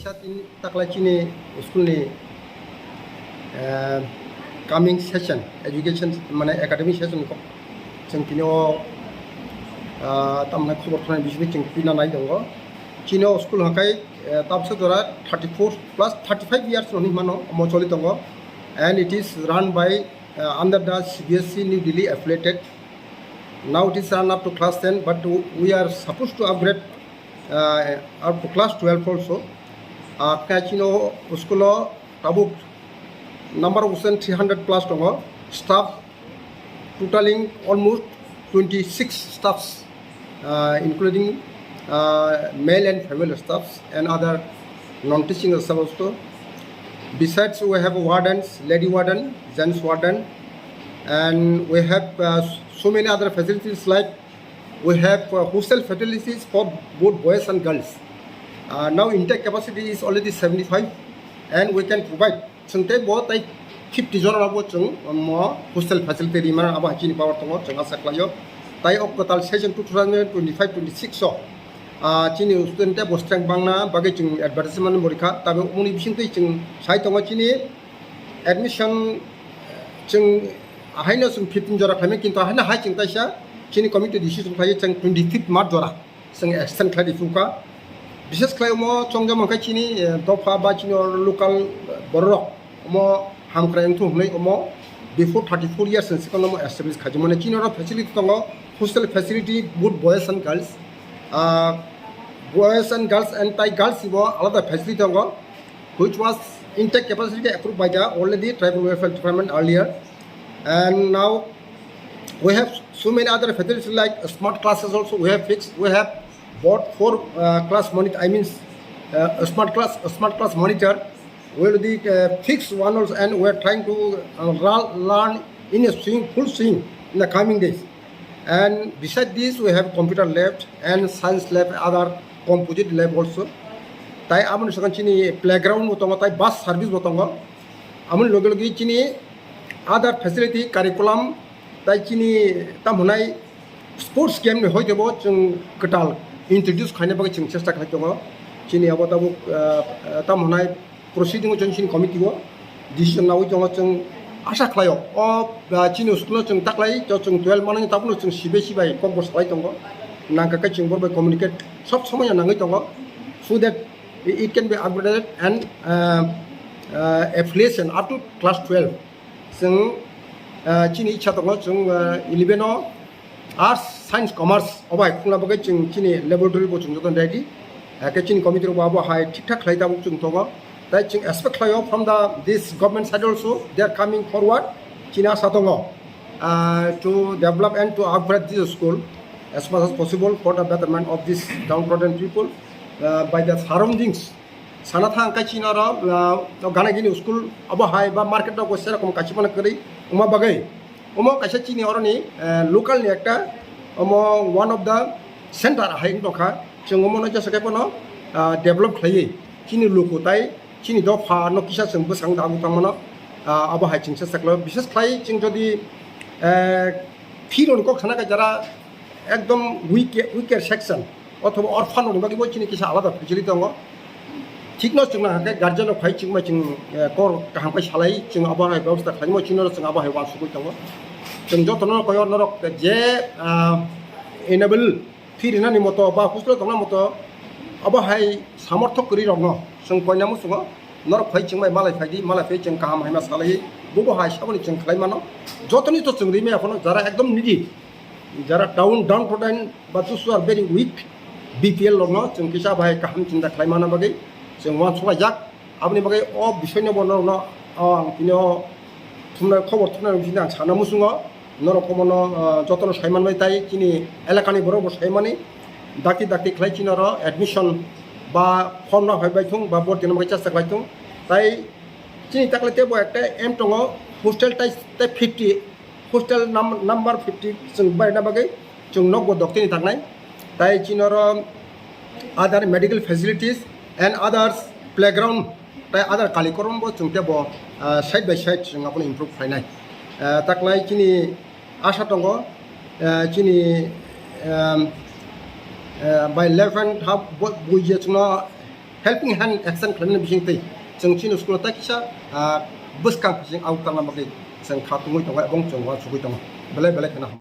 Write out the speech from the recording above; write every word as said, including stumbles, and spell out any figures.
Taklai chini school ni, eh, coming session, education, mane academic session kok chwng tini o, ah, tamni khobor thwnai bisingtwi chwng twina nai tongo. Chini o school hwnkhe, eh, tabsa jora thirty-four plus thirty-five years rokni mano omo choli tongo, and it is run by, uh, under the C B S E New Delhi affiliated. Now it is run up to class ten, but we are supposed to upgrade, uh, up to class twelve also. Uh, khe chini o school o tabuk number of student three hundred plus tongo, staff totaling almost twenty-six staffs, uh, including, uh, male and female staffs and other non-teaching staff also. Besides, we have wardens, lady warden, gents warden, and we have, uh, so many other facilities like we have, uh, hostel facilities for both boys and girls. Uh, now intake capacity is already seventy-five, and we can provide Chwng tei bo tei fifty jora rokbo chwng, um, mo hostel facility rimani abo hai chini power tongo, chwng asa khlaio. Tai o kwtal session two thousand twenty-five twenty-six o, ah, chini student tei bo strength bangna bagwi chwng advertisement bo rikha. Tabe umuni bisingtwi chwng sai tongo chini admission chwng ahaino chwng fifteen jora khlaimani, kintu ahaino hai chwng kaisa chini committee decision khlaiwi chwng twenty-fifth March jora chwng extend khlai di phukha. Bishes khlai omo chongjama khe chini, eh, dopha ba chini oro local bororok omo hamkrai wngthung hwnwi omo before thirty-four years ni sikon omo establish khaijak mani. Chini oro facility tongo, hostel facility both boys and girls. Ah, boys and girls and tai girls bo alada facility tongo, which was intake capacity approved by the already Tribal Welfare Department earlier. And now we have so many other facilities like smart classes also we have fixed. We have bought four, uh, class monitor, I mean, uh, smart class, smart class monitor. We already, uh, fixed one also, and we are trying to, uh, ra-, learn in a swing, full swing in the coming days. And beside this, we have computer lab and science lab, other composite lab also. Tai aboni sakha chini playground bo tongo, tai bus service bo tongo. Aboni loge loge chini other facility, curriculum, tai chini tam hwnai sports game ni hoite bo chwng kwtal introduce khaina bagwi chwng chesta khlai tongo. Chini abo tabuk, ah, ah, tam hwnai proceeding o chwng chini committee o decision nawi tongo. Chwng asa khlaio o, ah, chini school o chwng taklai to chwng twelve manwi tabukno chwng sibai sibai kokbo salai tongo. Nangkha khe chwng borok bai communicate sob somoi nangwi tongo, so that it can be upgraded and, uh, uh, affiliation up to class twelve. Chwng, uh, chini icha tongo, chwng, uh, eleven o arts, science, commerce obo hai khungna bagwi chwng chini laboratory bo chwng joto ready. Hakhe chini committee rok bo abo hai thik thak khlai tabuk chwng tongo. Tai chwng expect khlaio from the, this government side also, they are coming forward. Chini asa tongo, uh, to develop and to upgrade this school as much as possible for the betterment of this downtrodden people, uh, by the surroundings. Sana thang khe chini oro, uh, gana gini school abo hai ba market rok bo serokom kaisa phano kwrwi wngma bagwi omo kaisa chini oroni, uh, local ni ekta omo one of the center hai wng tongkha. Chwng omono jesa khe phano, uh, develop khlaiwi chini luku tai chini dopha no kisa chwng bwsang da tangmano, ah, abo hai chwng chesta khlaio. Bishes khlai chwng jodi, eh, phironi kok sana khe jara ekdom weak, weaker section othoba orphan rokni bagwi bo chini kisa alada facility tongo. Thikno chwng nang khe guardian rok phai chwng bai chwng, eh, kor kaham khe salai chwng abo hai bebosta khlaimo, chwngno chwng abo hai uansugwi tongo. Chwng jotono koi o norok je, ah, enable fee rinani moto ba hostel tongna moto abo hai samorthok kwrwi rokno chwng koina muchungo, norok phai chwng bai malai phai di, malai phai chwng kaham haima salai, bobo hai saboni chwng khlai mano. Jotoni to chwng rimaya phano jara ekdom needy, jara down, downtrodden ba those who are very weak, B P L rokno chwng kisa bai kaham chinta khlai mana bagwi chwng uansukjak. Aboni bagwi o bisoino bo norokno, o, ang tini o thumnai, khobor thumnai bisingtwi ang sana muchungo, norok omono, o, jotono sai manbai tai chini elakani borok bo sai mani, dakti dakti khlai chini oro admission ba form no phai bai thung ba borti no bagwi chesta khlai thung. Tai chini takle tebo ekta aim tongo, hostel tai, tai fifty, hostel num-, number fifty chwng baina bagwi chwng nokbo doktini tangnai. Tai chini oro other medical facilities and others, playground tai other kalikormo bo chwng tebo, ah, side by side chwng abono improve khlainai. Ah, taklai chini asa tongo, ah, chini, um, ah, by left hand half bo-, buiye chwngno Helping hand action khlaimani bisingtwi chwng chini school o takisa, ah, bwskang bising au talna bagwi chwng kha tungwi tongo, ebong chwng uansugwi tongo. Belai belai kheno ham.